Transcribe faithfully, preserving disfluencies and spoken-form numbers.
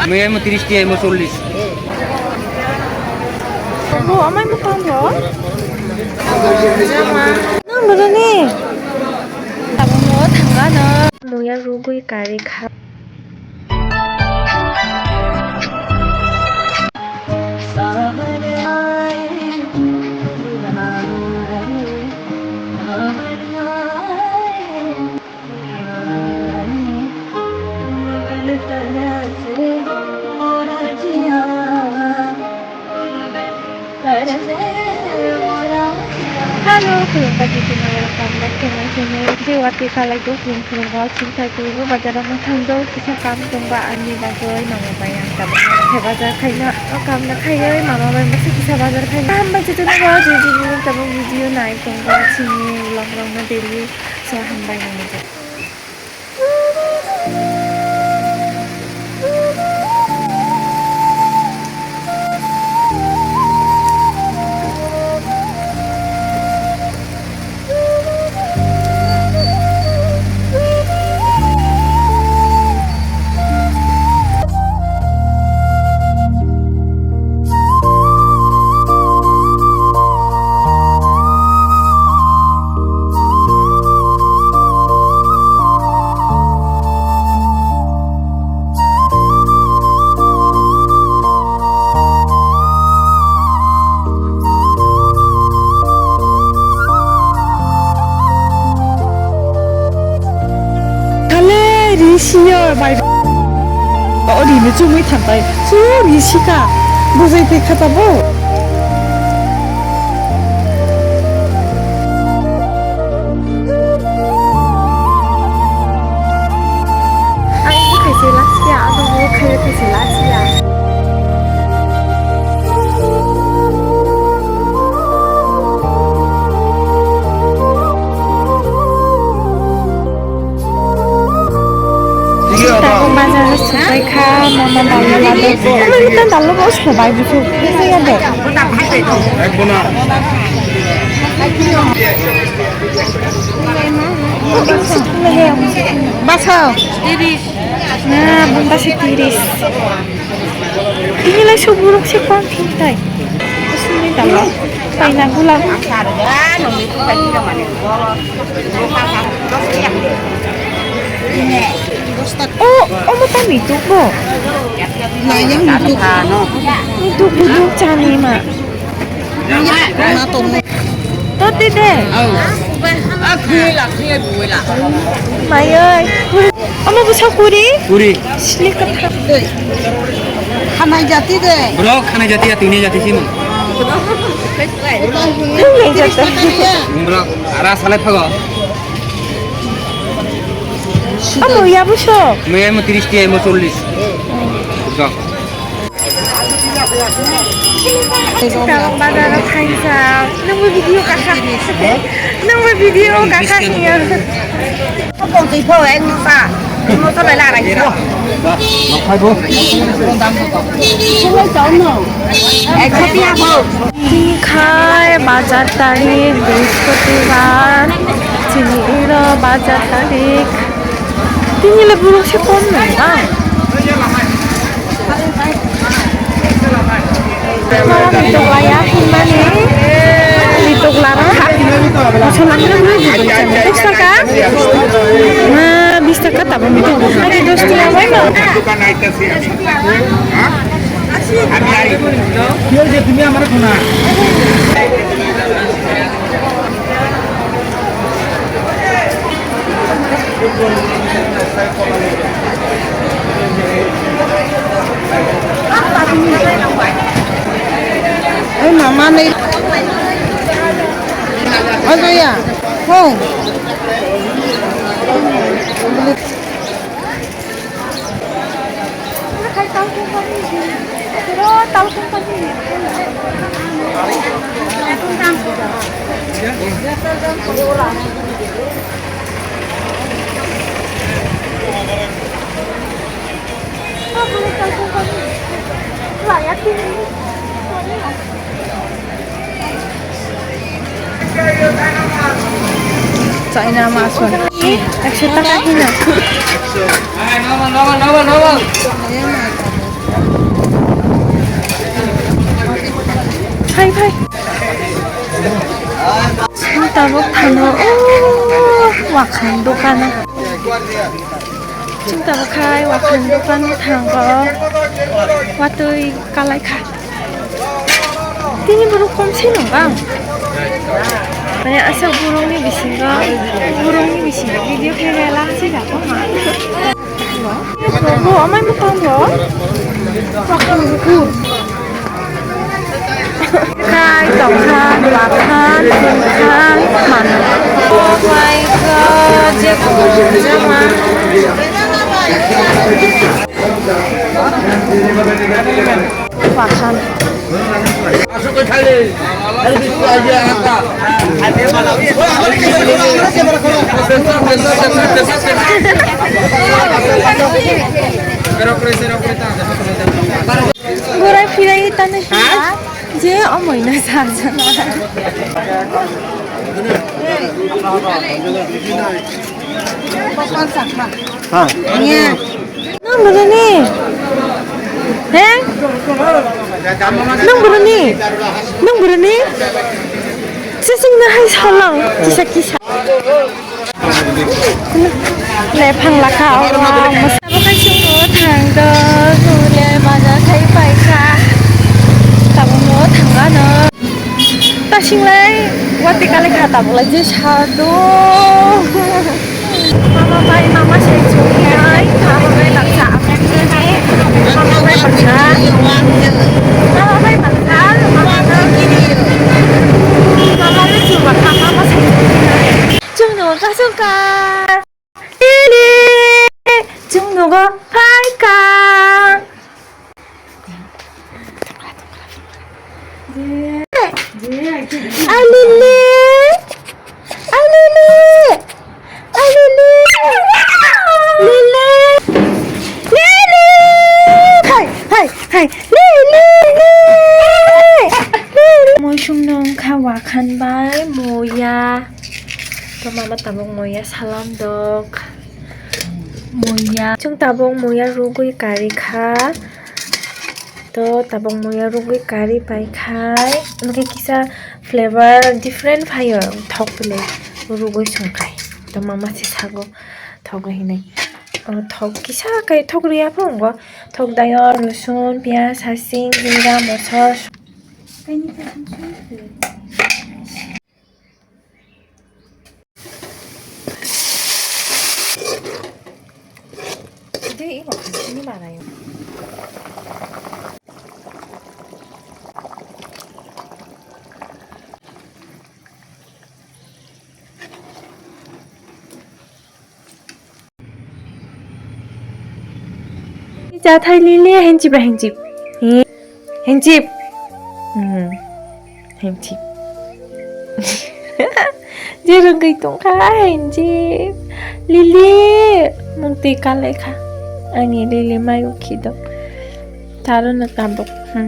Mui amo tiris tiya, amo chollish. Bo amai mo tang bo. Nang bo ni. Abo mo thangano. Loya rugui kari kha. Hello, khulumkha, tini welcome back to my channel. Jewati khalai do, khulum khulum bo, sing thai khulum bo, bazar o thang do, kisa kam tong ba, ani bagwi mama bai ang tabuk hathai bazar khaina, o kam no khaiwi mama bai masa kisa bazar khaina. Hambai chwtwno bo, je je ni tabuk video nai tong ba, chini vlog rok no daily, so hambai nang. Thale risiyo bai. O rini chumui thantai. Su risika. Bujai twi kha tabo. Ang khaise laksiya, abo bo khaye khaise laksiya. Sita ko bazar sopai kha, mama dalo lado. Mama kita dalo bos ko bai busu. Bisa ya deh. Ek bona. Baso. Tiris. Na, bunda si tiris. Ini lai suburuk si kon pintai. Sini dalo. Paina gula. Oh, omo ta mituk bo. Layang mituk. Mituk buduk chani ma. Mayoi. Omo bwsa kuri? Kuri. Sili kwthar. Khanai jati de. Bro, khanai jati ya, tini jati simo. Khanai jati. Bro, ara salai phago. Abo ya buso. Mui amo tiris tiya, amo chollish. Bro. Tabuk bazar o thaisa. Nwngbo video kakha. Nwngbo video kakha hiya. Kok twi pho, ek mosa. Mosa bai la rai. Ek kho tiya pho. Tini khai bazar tarik, Brihaspatibar, chini iro bazar tarik. Tini le borok se kom nang ang. Mama mitokla ya hinmani, mitokla rok ha. Mosola ni rok nang dos taka. Ma bis taka tabo mitokla. Agi dos taka bai no. Oi mama nei. Oi jaya. Hoi. Ina mason. Ekso taka hino. Hai, hai. Tabuk thano. Oh, wakhan dokano. Chwng tabuk khai wakhan dokano thango. Watwi kalai kha. Tini borok kom se nung bang. Mane aswk borokni bisingo, borokni bisingo video khe rela se jago ma. Bo amai bo tong bo. Pakang bukur. Khai tongkha, bakhan, khungkhan, mano. Oh my God, je ko jama. Wakhan. Gora phirai tane. Ha? Je omoino sajana. Ha. Nang boroni? He? Nang boroni? Nang boroni? Sising na hai salang. Kisa kisa. Le phang lakha oro. Abo khai chwng thang do. Chwng le bajar khai pai kha. Tabuk no thang ano. Tasinglai, wati kale kha tabulai je sa do. Mama bai mama se chunai, mama bai baksa apek chunai, mama bai baksa, mama bai baksa, mama bai chubakha, mama se chunai. Chwng no kasung ka. Lili, chwng nogo phaikha. Ai Lili, ai Lili, ai Lili, Lili, Lili, hai, hai, hai, Lili, Lili, Lili. Moisung nong kha wakhan bai moya. To mama tabuk moya salam dok. Moya. Chwng tabuk moya rugwi kari kha. To tabuk moya rugwi kari pai khai. Omo khe kisa flavor different phaio. Thok pili rugwi song khai. To mama se sago thogo hinwi. O thok kisa kai thok riya pho wngo. Thok dayo, rosun, piyaj, hasing, jira, mosor. Dui, imo khansini manayo. Chathai Lili, henchip ba henchip. He, henchip. Hmm. Henchip. Je rwngwi tongkha henchip. Lili, mung twi kalai kha. Ani Lili mayu khido. Taro no tabuk. Hmm.